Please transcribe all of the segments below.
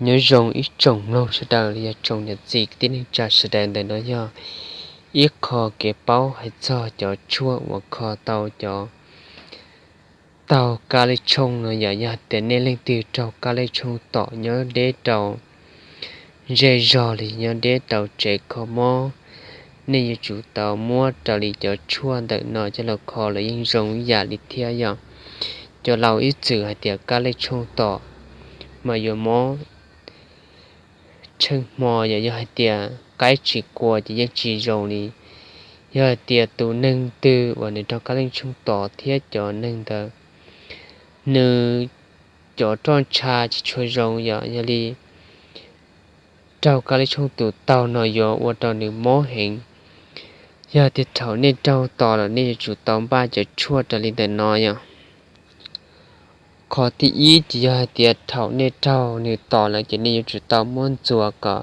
Nyob zoo ib tsoom mloog sawv daws los yog tsoom niam txiv kwv tij neej tsa sawv daws, ntawm no yog ib qho kev paub hais txog cov tshuaj uas kho tau cov taug kab lej tshooj no yom. Yog tias nej leej twg raug kab lej tshooj tom nyob deb rau zej zog li nyob deb rau tsev kho mob, nej yuav tsum tau muab raws li cov tshuaj ntawm no coj los kho los yeej zoo ib yam li thiab yom. Cov laus ib txwm hais tias kab lej tshooj tom mas yuav mob tsheej hmo yom. Yog hais tias qaib tsis qua ces yeej tsis zoo li. Yog hais tias tus neeg twg uas nws raug kab lej tshooj tom thiab cov neeg ntawd nws cov roj ntsha tsis tshua zoo yom, yog li raug kab lej tshooj tus taug no yuav ua rau nws mob heev. Yog tias thaum nej raug tom lawm nej yuav tsum tau npaj cov tshuaj raws li ntawm no yom. Qhov thib ib ces yog hais tias thaum nej raug nws tom lawm ces nej yuav tsum tau muab ntxuas kom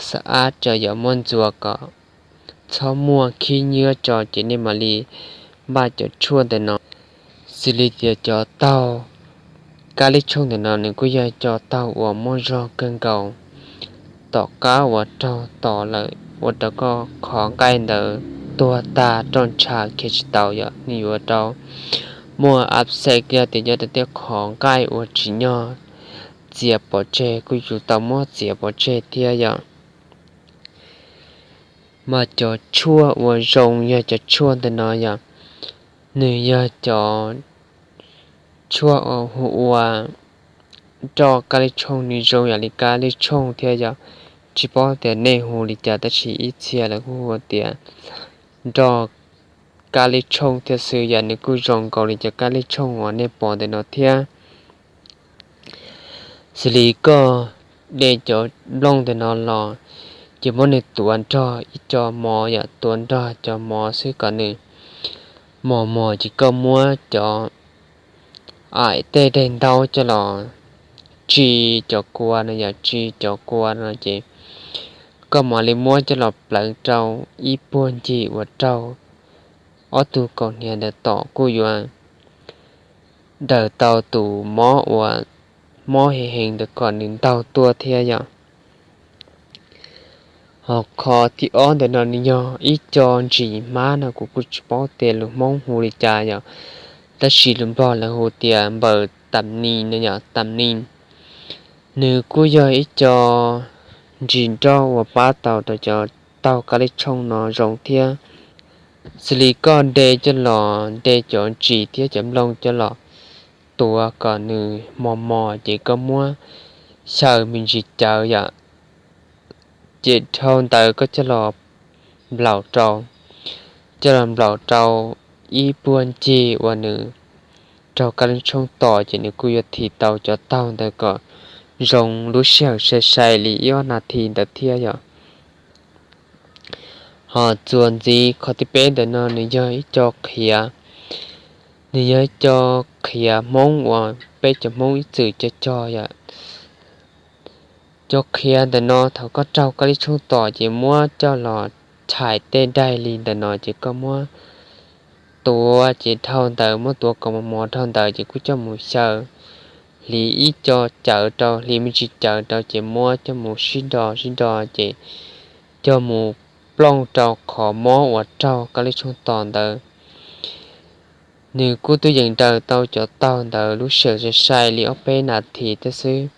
xab ab tso yom, muab ntxuas kom txhob muaj khib nyiab tso ces nej mam li npaj cov tshuaj ntawm no. Xws li tias cov taug kab lej tshooj ntawm no nws kuj yog cov taug uas muaj zog kawg nkaus. Tom qab uas raug tom lawm ua rau koj qhov nqaij ntawd tuag tag, roj ntsha khiav tsis tau yom, nws yuav ua rau muaj ab xej, yog tias nyob rau tej qhov nqaij uas tsim nyog txiav pov tseg kuj yuav tsum tau muab txiav pov tseg thiab yom. Mas cov tshuaj uas zoo yog cov tshuaj ntawm no yom, nws yog cov tshuaj uas hu ua nroj kab lej tshooj, nws zoo yam li kab lej tshooj thiab yom. Tsis paub tias nej hu li cas tab sis ib txhia lawv kuj hu tias nroj kab lej tshooj thiab xwb yom, nws kuj zoo nkaus li cov kab lej tshooj uas nej pom ntawm no thiab. Xws li koj de cov nplooj ntawm no los, ces muab nws tuav nrog ib co mov yom, tuav nrog cov mov xwb kom nws mos mos ces koj muab cov aim tej daim ntaub coj los tsi cov kua no yom, tsi cov kua no ces koj mam li muab coj los pleev rau ib puag ncig uas raug ob tug kaus hniav ntawd tom kuj yuav daws tau tus mob uas mob heev heev ntawd kom nws ntaug tuaj thiab yom. Ho qhov thib ob ntawm no nws yog ib co ntsis hmab no, kuv kuj tsis paub tias lus Hmoob hu li cas yom, tab sis lus Nplog lawv hu tias npaws tam nis no yom, tam nis. Nws kuj yog ib co ntsis nroj uas pab tau rau cov taug kab lej tshooj no zoo thiab. Xws li koj de coj los, de cov ntsis thiab cov nplooj coj los tuav kom nws mos mos ces koj muab xyaw me ntsis cawv yom, ces dhau ntawd koj coj los nplaum rau, coj los nplaum rau ib puag ncig uas nws raug kab lej tshooj tom ces nws kuj yuav thim tau cov taug ntawd kom zoo lub sij hawm sai sai li ib ob nas this ntawd thiab yom. Ho txuas ntxiv qhov thib peb ntawm no nws yog ib co qhiav, nws yog ib co qhiav Hmoob uas peb cov Hmoob ib txwm cog cog yom. Cov qhiav ntawm no thaum koj raug kab lej tshooj tom ces muab coj los thaim tej daig li ntawm no ces koj muab tuav ces dhau ntawd, muab tuav kom mos mos dhau ntawd ces kuj coj mus xyaw, hliv ib co cawv rau, hliv me ntsis cawv rau ces muab coj mus sib do sib do ces coj mus plooj rau qhov mob uas raug kab lej tshooj tom ntawd. Nws kuj tuaj yeem daws tau cov taug ntawd lub sij hawm sai sai li ob peb nas this thiab xwb.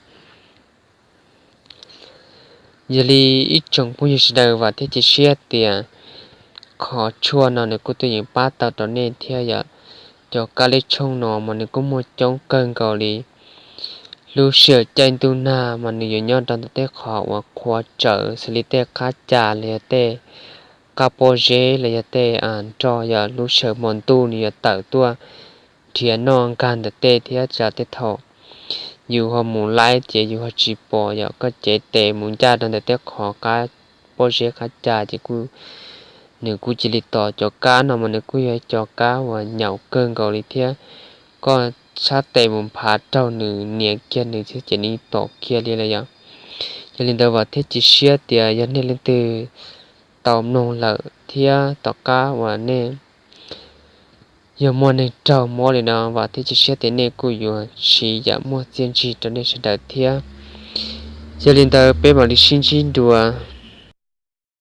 Yog li ib tsoom phooj ywg sawv daws, vam thiab cia siab tias qhov tshuaj no nws kuj tuaj yeem pab tau rau nej thiab yom. Cov kab lej tshooj no mas nws kuj muaj coob kawg nkaus li. Lub sij hawm caij ntuj nag mas nws yuav nyob rau ntawm tej qhov uas qhuav tsawv xws li tej qab cas los yog tej qab pob zeb los yog tej nroj yom. Lub sij hawm hmo ntuj nws yuav tawm tuaj nrhiav noj nkag ntawm tej thiab, tsam tej thaum yus ho mus laib ces yus ho tsis pom yom, koj cev tes mus ncaj rau ntawm tej qhov qab pob zeb qab cas ces kuj, nws kuj cia li tom. Cov kab no mas nws kuj yog ib co kab uas nyaum kawg nkaus li thiab, koj tshab tes mus nphav raug nws, nias kiag nws thiab ces nws tom kiag li lawm yom. Yog li ntawd vam thiab cia siab tias yog nej leej twg tau mloog lawm thiab tom qab uas nej yog muaj neeg raug mob li no, vam thiab cia siab tias nej kuj yuav siv yam muaj txiaj ntsig rau nej sawv daws thiab. Yog li ntawd peb mam li sib ntsib dua.